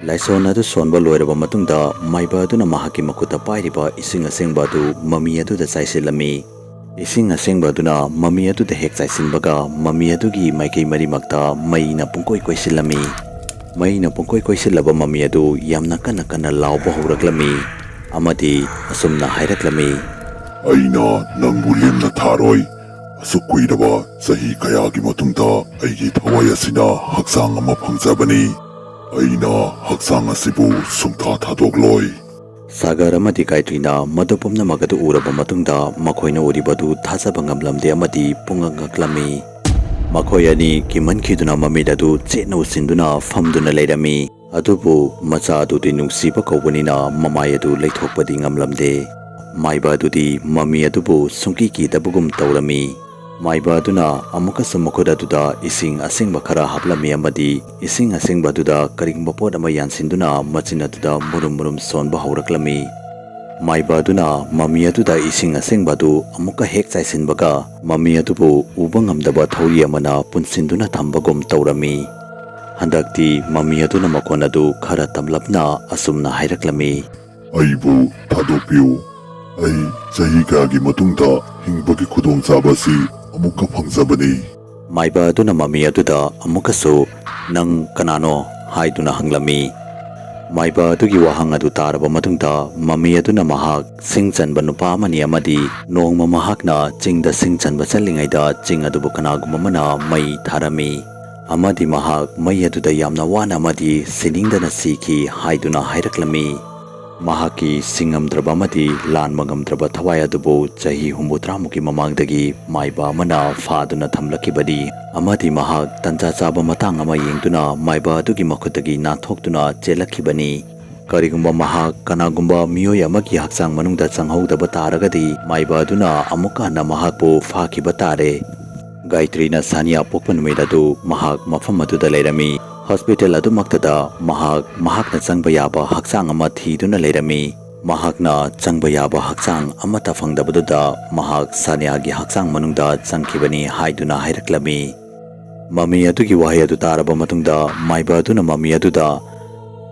ꯂꯥꯏꯁꯣꯟ ꯑꯗꯨ ꯁꯣꯟꯕ ꯂꯣꯏꯔꯕ ꯃꯇꯨꯡꯗ ꯃꯥꯏꯕ ꯑꯗꯨꯅ ꯃꯍꯥꯛꯀꯤ ꯃꯈꯨꯠꯇ ꯄꯥꯏꯔꯤꯕ ꯏꯁꯤꯡ ꯑꯁꯦꯡꯕ ꯑꯗꯨ ꯃꯃꯤ ꯑꯗꯨꯗ ꯆꯥꯏꯁꯤꯜꯂꯝꯃꯤ꯫ ꯏꯁꯤꯡ ꯑꯁꯦꯡꯕ ꯑꯗꯨꯅ ꯃꯃꯤ ꯑꯗꯨꯗ ꯍꯦꯛ ꯆꯥꯏꯁꯤꯟꯕꯒ ꯃꯃꯤ ꯑꯗꯨꯒꯤ ꯃꯥꯏꯀꯩ ꯃꯔꯤꯃꯛꯇ ꯃꯩꯅ ꯄꯨꯡꯀꯣꯏ ꯀꯣꯏꯁꯤꯜꯂꯝꯃꯤ꯫ ꯃꯩꯅ ꯄꯨꯡꯀꯣꯏ ꯀꯣꯏꯁꯤꯜꯂꯕ ꯃꯃꯤ ꯑꯗꯨ ꯌꯥꯝꯅ ꯀꯟꯅ ꯀꯟꯅ ꯂꯥꯎꯕ ꯍꯧꯔꯛꯂꯝꯃꯤ ꯑꯃꯗꯤ ꯑꯁꯨꯝꯅ ꯍꯥꯏꯔꯛꯂꯝꯃꯤ꯫ ꯑꯩꯅ ꯅꯪꯕꯨ ꯂꯦꯝꯅ ꯊꯥꯔꯣꯏ꯫ ꯑꯁꯨꯛ ꯀꯨꯏꯔꯕ ꯆꯍꯤ ꯀꯌꯥꯒꯤ ꯃꯇꯨꯡꯗ ꯑꯩꯒꯤ ꯊꯋꯥꯏ ꯑꯁꯤꯅ ꯍꯛꯆꯥꯡ ꯑꯃ ꯐꯪꯖꯕꯅꯤ꯫ ꯑꯩꯅ ꯍꯛꯆꯥꯡ ꯑꯁꯤꯕꯨ ꯁꯨꯡꯊꯥ ꯊꯥꯗꯣꯛꯂꯣꯏ꯫ ꯁꯥꯒꯔ ꯑꯃꯗꯤ ꯒꯥꯌꯇ꯭ꯔꯤꯅ ꯃꯗꯨ ꯄꯨꯝꯅꯃꯛ ꯑꯗꯨ ꯎꯔꯕ ꯃꯇꯨꯡꯗ ꯃꯈꯣꯏꯅ ꯎꯔꯤꯕ ꯑꯗꯨ ꯊꯥꯖꯕ ꯉꯝꯂꯝꯗꯦ ꯑꯃꯗꯤ ꯄꯨꯡꯉꯛ ꯉꯛꯂꯝꯃꯤ꯫ ꯃꯈꯣꯏ ꯑꯅꯤ ꯀꯤꯃꯟꯈꯤꯗꯨꯅ ꯃꯃꯤꯠ ꯑꯗꯨ ꯆꯦꯠꯅ ꯎꯁꯤꯟꯗꯨꯅ ꯐꯝꯗꯨꯅ ꯂꯩꯔꯝꯃꯤ꯫ ꯑꯗꯨꯕꯨ ꯃꯆꯥ ꯑꯗꯨꯗꯤ ꯅꯨꯡꯁꯤꯕ ꯀꯧꯕꯅꯤꯅ ꯃꯃꯥꯏ ꯑꯗꯨ ꯂꯩꯊꯣꯛꯄꯗꯤ ꯉꯝꯂꯝꯗꯦ꯫ ꯃꯥꯏꯕ ꯑꯗꯨꯗꯤ ꯃꯃꯤ ꯑꯗꯨꯕꯨ ꯁꯨꯡꯀꯤ ꯀꯤꯗꯕꯒꯨꯝ ꯇꯧꯔꯝꯃꯤ꯫ ꯃꯥꯏꯕ ꯑꯗꯨꯅ ꯑꯃꯨꯛꯀꯁꯨ ꯃꯈꯨꯠ ꯑꯗꯨꯗ ꯏꯁꯤꯡ ꯑꯁꯦꯡꯕ ꯈꯔ ꯍꯥꯞꯂꯝꯃꯤ ꯑꯃꯗꯤ ꯏꯁꯤꯡ ꯑꯁꯦꯡꯕ ꯑꯗꯨꯗ ꯀꯔꯤꯒꯨꯝꯕ ꯄꯣꯠ ꯑꯃ ꯌꯥꯟꯁꯤꯟꯗꯨꯅ ꯃꯆꯤꯟ ꯑꯗꯨꯗ ꯃꯨꯔꯨꯝ ꯃꯨꯔꯨꯝ ꯁꯣꯟꯕ ꯍꯧꯔꯛꯂꯝꯃꯤ꯫ ꯃꯥꯏꯕ ꯑꯗꯨꯅ ꯃꯃꯤ ꯑꯗꯨꯗ ꯏꯁꯤꯡ ꯑꯁꯦꯡꯕ ꯑꯗꯨ ꯑꯃꯨꯛꯀ ꯍꯦꯛ ꯆꯥꯏꯁꯤꯟꯕꯒ ꯃꯃꯤ ꯑꯗꯨꯕꯨ ꯎꯕ ꯉꯝꯗꯕ ꯊꯧꯔꯤ ꯑꯃꯅ ꯄꯨꯟꯁꯤꯟꯗꯨꯅ ꯊꯝꯕꯒꯨꯝ ꯇꯧꯔꯝꯃꯤ꯫ ꯍꯟꯗꯛꯇꯤ ꯃꯃꯤ ꯑꯗꯨꯅ ꯃꯈꯣꯟ ꯑꯗꯨ ꯈꯔ ꯇꯝꯂꯞꯅ ꯑꯁꯨꯝꯅ ꯍꯥꯏꯔꯛꯂꯝꯃꯤ꯫ ꯑꯩꯕꯨ ꯊꯥꯗꯣꯛꯄꯤꯌꯨ꯫ ꯑꯩ ꯆꯍꯤ ꯀꯌꯥꯒꯤ ꯃꯇꯨꯡꯗ ꯍꯤꯡꯕꯒꯤ ꯈꯨꯗꯣꯡꯆꯥꯕ ꯑꯁꯤ ꯑꯃꯨꯛꯀ ꯐꯪꯖꯕꯅꯤ꯫ ꯃꯥꯏꯕ ꯑꯗꯨꯅ ꯃꯃꯤ ꯑꯗꯨꯗ ꯑꯃꯨꯛꯀꯁꯨ "ꯅꯪ ꯀꯅꯥꯅꯣ?" ꯍꯥꯏꯗꯨꯅ ꯍꯪꯂꯝꯃꯤ꯫ ꯃꯥꯏꯕ ꯑꯗꯨꯒꯤ ꯋꯥꯍꯪ ꯑꯗꯨ ꯇꯥꯔꯕ ꯃꯇꯨꯡꯗ ꯃꯃꯤ ꯑꯗꯨꯅ ꯃꯍꯥꯛ ꯁꯤꯡ ꯆꯟꯕ ꯅꯨꯄꯥ ꯑꯃꯅꯤ ꯑꯃꯗꯤ ꯅꯣꯡꯃ ꯃꯍꯥꯛꯅ ꯆꯤꯡꯗ ꯁꯤꯡ ꯆꯟꯕ ꯆꯠꯂꯤꯉꯩꯗ ꯆꯤꯡ ꯑꯗꯨꯕꯨ ꯀꯅꯥꯒꯨꯝꯕ ꯑꯃꯅ ꯃꯩ ꯊꯥꯔꯝꯃꯤ ꯑꯃꯗꯤ ꯃꯍꯥꯛ ꯃꯩ ꯑꯗꯨꯗ ꯌꯥꯝꯅ ꯋꯥꯅ ꯑꯃꯗꯤ ꯁꯤꯅꯤꯡꯗꯅ ꯁꯤꯈꯤ ꯍꯥꯏꯗꯨꯅ ꯍꯥꯏꯔꯛꯂꯝꯃꯤ꯫ ꯃꯍꯥꯛꯀꯤ ꯁꯤꯡꯉꯝꯗ꯭ꯔꯕ ꯑꯃꯗꯤ ꯂꯥꯟꯕ ꯉꯝꯗ꯭ꯔꯕ ꯊꯋꯥꯏ ꯑꯗꯨꯕꯨ ꯆꯍꯤ ꯍꯨꯝꯐꯨꯇꯔꯥꯃꯨꯛꯀꯤ ꯃꯃꯥꯡꯗꯒꯤ ꯃꯥꯏꯕ ꯑꯃꯅ ꯐꯥꯗꯨꯅ ꯊꯝꯂꯛꯈꯤꯕꯅꯤ ꯑꯃꯗꯤ ꯃꯍꯥꯛ ꯇꯟꯖꯥ ꯆꯥꯕ ꯃꯇꯥꯡ ꯑꯃ ꯌꯦꯡꯗꯨꯅ ꯃꯥꯏꯕ ꯑꯗꯨꯒꯤ ꯃꯈꯨꯠꯇꯒꯤ ꯅꯥꯟꯊꯣꯛꯇꯨꯅ ꯆꯦꯜꯂꯛꯈꯤꯕꯅꯤ꯫ ꯀꯔꯤꯒꯨꯝꯕ ꯃꯍꯥꯛ ꯀꯅꯥꯒꯨꯝꯕ ꯃꯤꯑꯣꯏ ꯑꯃꯒꯤ ꯍꯛꯆꯥꯡ ꯃꯅꯨꯡꯗ ꯆꯪꯍꯧꯗꯕ ꯇꯥꯔꯒꯗꯤ ꯃꯥꯏꯕ ꯑꯗꯨꯅ ꯑꯃꯨꯛꯀ ꯍꯟꯅ ꯃꯍꯥꯛꯄꯨ ꯐꯥꯈꯤꯕ ꯇꯥꯔꯦ꯫ ꯒꯥꯌꯇ꯭ꯔꯤꯅ ꯁꯥꯅꯤꯌꯥ ꯄꯣꯛꯄ ꯅꯨꯃꯤꯠ ꯑꯗꯨ ꯃꯍꯥꯛ ꯃꯐꯝ ꯑꯗꯨꯗ ꯂꯩꯔꯝꯃꯤ꯫ ꯍꯣꯁꯄꯤꯇꯥꯜ ꯑꯗꯨꯃꯛꯇꯗ ꯃꯍꯥꯛ ꯃꯍꯥꯛꯅ ꯆꯪꯕ ꯌꯥꯕ ꯍꯛꯆꯥꯡ ꯑꯃ ꯊꯤꯗꯨꯅ ꯂꯩꯔꯝꯃꯤ꯫ ꯃꯍꯥꯛꯅ ꯆꯪꯕ ꯌꯥꯕ ꯍꯛꯆꯥꯡ ꯑꯃꯠꯇ ꯐꯪꯗꯕꯗꯨꯗ ꯃꯍꯥꯛ ꯁꯥꯅꯤꯌꯥꯒꯤ ꯍꯛꯆꯥꯡ ꯃꯅꯨꯡꯗ ꯆꯪꯈꯤꯕꯅꯤ ꯍꯥꯏꯗꯨꯅ ꯍꯥꯏꯔꯛꯂꯝꯃꯤ꯫ ꯃꯃꯤ ꯑꯗꯨꯒꯤ ꯋꯥꯍꯩ ꯑꯗꯨ ꯇꯥꯔꯕ ꯃꯇꯨꯡꯗ ꯃꯥꯏꯕ ꯑꯗꯨꯅ ꯃꯃꯤ ꯑꯗꯨꯗ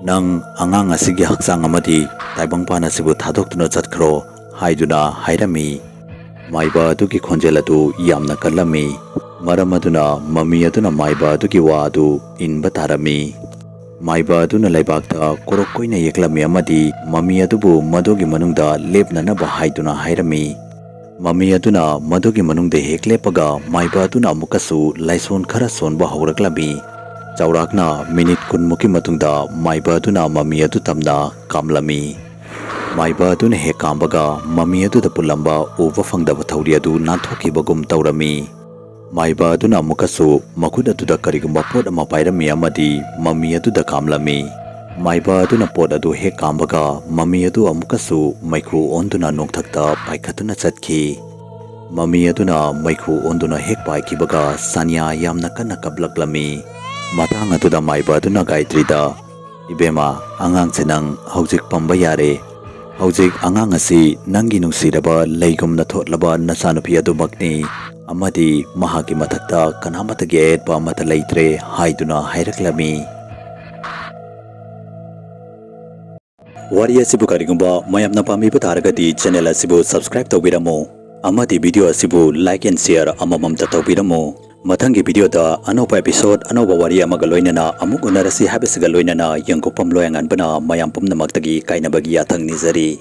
"ꯅꯪ ꯑꯉꯥꯡ ꯑꯁꯤꯒꯤ ꯍꯛꯆꯥꯡ ꯑꯃꯗꯤ ꯇꯥꯏꯕꯪꯄꯥꯟ ꯑꯁꯤꯕꯨ ꯊꯥꯗꯣꯛꯇꯨꯅ ꯆꯠꯈ꯭ꯔꯣ" ꯍꯥꯏꯗꯨꯅ ꯍꯥꯏꯔꯝꯃꯤ꯫ ꯃꯥꯏꯕ ꯑꯗꯨꯒꯤ ꯈꯣꯟꯖꯦꯜ ꯑꯗꯨ ꯌꯥꯝꯅ ꯀꯜꯂꯝꯃꯤ꯫ ꯃꯔꯝ ꯑꯗꯨꯅ ꯃꯃꯤ ꯑꯗꯨꯅ ꯃꯥꯏꯕ ꯑꯗꯨꯒꯤ ꯋꯥ ꯑꯗꯨ ꯏꯟꯕ ꯇꯥꯔꯝꯃꯤ꯫ ꯃꯥꯏꯕ ꯑꯗꯨꯅ ꯂꯩꯕꯥꯛꯇ ꯀꯣꯔꯣꯛ ꯀꯣꯏꯅ ꯌꯦꯛꯂꯝꯃꯤ ꯑꯃꯗꯤ ꯃꯃꯤ ꯑꯗꯨꯕꯨ ꯃꯗꯨꯒꯤ ꯃꯅꯨꯡꯗ ꯂꯦꯞꯅꯅꯕ ꯍꯥꯏꯗꯨꯅ ꯍꯥꯏꯔꯝꯃꯤ꯫ ꯃꯃꯤ ꯑꯗꯨꯅ ꯃꯗꯨꯒꯤ ꯃꯅꯨꯡꯗ ꯍꯦꯛ ꯂꯦꯞꯄꯒ ꯃꯥꯏꯕ ꯑꯗꯨꯅ ꯑꯃꯨꯛꯀꯁꯨ ꯂꯥꯏꯁꯣꯟ ꯈꯔ ꯁꯣꯟꯕ ꯍꯧꯔꯛꯂꯝꯃꯤ꯫ ꯆꯥꯎꯔꯥꯛꯅ ꯃꯤꯅꯤꯠ ꯀꯨꯟꯃꯨꯛꯀꯤ ꯃꯇꯨꯡꯗ ꯃꯥꯏꯕ ꯑꯗꯨꯅ ꯃꯃꯤ ꯑꯗꯨ ꯇꯝꯅ ꯀꯥꯝꯂꯝꯃꯤ꯫ ꯃꯥꯏꯕ ꯑꯗꯨꯅ ꯍꯦꯛ ꯀꯥꯝꯕꯒ ꯃꯃꯤ ꯑꯗꯨꯗ ꯄꯨꯜꯂꯝꯕ ꯎꯕ ꯐꯪꯗꯕ ꯊꯧꯔꯤ ꯑꯗꯨ ꯅꯥꯟꯊꯣꯛꯈꯤꯕꯒꯨꯝ ꯇꯧꯔꯝꯃꯤ꯫ ꯃꯥꯏꯕ ꯑꯗꯨꯅ ꯑꯃꯨꯛꯀꯁꯨ ꯃꯈꯨꯠ ꯑꯗꯨꯗ ꯀꯔꯤꯒꯨꯝꯕ ꯄꯣꯠ ꯑꯃ ꯄꯥꯏꯔꯝꯃꯤ ꯑꯃꯗꯤ ꯃꯃꯤ ꯑꯗꯨꯗ ꯀꯥꯝꯂꯝꯃꯤ꯫ ꯃꯥꯏꯕ ꯑꯗꯨꯅ ꯄꯣꯠ ꯑꯗꯨ ꯍꯦꯛ ꯀꯥꯝꯕꯒ ꯃꯃꯤ ꯑꯗꯨ ꯑꯃꯨꯛꯀꯁꯨ ꯃꯩꯈꯨ ꯑꯣꯟꯗꯨꯅ ꯅꯣꯡꯊꯛꯇ ꯄꯥꯏꯈꯠꯇꯨꯅ ꯆꯠꯈꯤ꯫ ꯃꯃꯤ ꯑꯗꯨꯅ ꯃꯩꯈꯨ ꯑꯣꯟꯗꯨꯅ ꯍꯦꯛ ꯄꯥꯏꯈꯤꯕꯒ ꯁꯥꯅꯤꯌꯥ ꯌꯥꯝꯅ ꯀꯟꯅ ꯀꯞꯂꯛꯂꯝꯃꯤ꯫ ꯃꯇꯥꯡ ꯑꯗꯨꯗ ꯃꯥꯏꯕ ꯑꯗꯨꯅ ꯒꯥꯌꯇ꯭ꯔꯤꯗ, "ꯏꯕꯦꯝꯃ, ꯑꯉꯥꯡꯁꯦ ꯅꯪ ꯍꯧꯖꯤꯛ ꯄꯝꯕ ꯌꯥꯔꯦ꯫ ꯍꯧꯖꯤꯛ ꯑꯉꯥꯡ ꯑꯁꯤ ꯅꯪꯒꯤ ꯅꯨꯡꯁꯤꯔꯕ ꯂꯩꯒꯨꯝꯅ ꯊꯣꯠꯂꯕ ꯅꯆꯥꯅꯨꯄꯤ ꯑꯗꯨꯃꯛꯅꯤ꯫ ꯑꯃꯗꯤ ꯃꯍꯥꯛꯀꯤ ꯃꯊꯛꯇ ꯀꯅꯥꯃꯠꯇꯒꯤ ꯑꯌꯦꯠꯄ ꯑꯃꯠꯇ ꯂꯩꯇ꯭ꯔꯦ ꯍꯥꯏꯗꯨꯅ ꯍꯥꯏꯔꯛꯂꯝꯃꯤ꯫ ꯋꯥꯔꯤ ꯑꯁꯤꯕꯨ ꯀꯔꯤꯒꯨꯝꯕ ꯃꯌꯥꯝꯅ ꯄꯥꯝꯕꯤꯕ ꯇꯥꯔꯒꯗꯤ channel ꯑꯁꯤꯕꯨ subscribe ꯇꯧꯕꯤꯔꯝꯃꯨ ꯑꯃꯗꯤ video ꯑꯁꯤꯕꯨ like and share ꯑꯃꯃꯝꯇ ꯇꯧꯕꯤꯔꯝꯃꯨ꯫ ꯃꯊꯪꯒꯤ video ꯗ ꯑꯅꯧꯕ episode, ꯑꯅꯧꯕ ꯋꯥꯔꯤ ꯑꯃꯒ ꯂꯣꯏꯅꯅ ꯑꯃꯨꯛ ꯎꯅꯔꯁꯤ ꯍꯥꯏꯕꯁꯤꯒ ꯂꯣꯏꯅꯅ ꯌꯦꯡꯒꯣꯛꯄꯝ ꯂꯣꯌꯥꯉꯥꯟꯕꯅ ꯃꯌꯥꯝ ꯄꯨꯝꯅꯃꯛꯇꯒꯤ ꯀꯥꯏꯅꯕꯒꯤ ꯌꯥꯊꯪ ꯅꯤꯖꯔꯤ꯫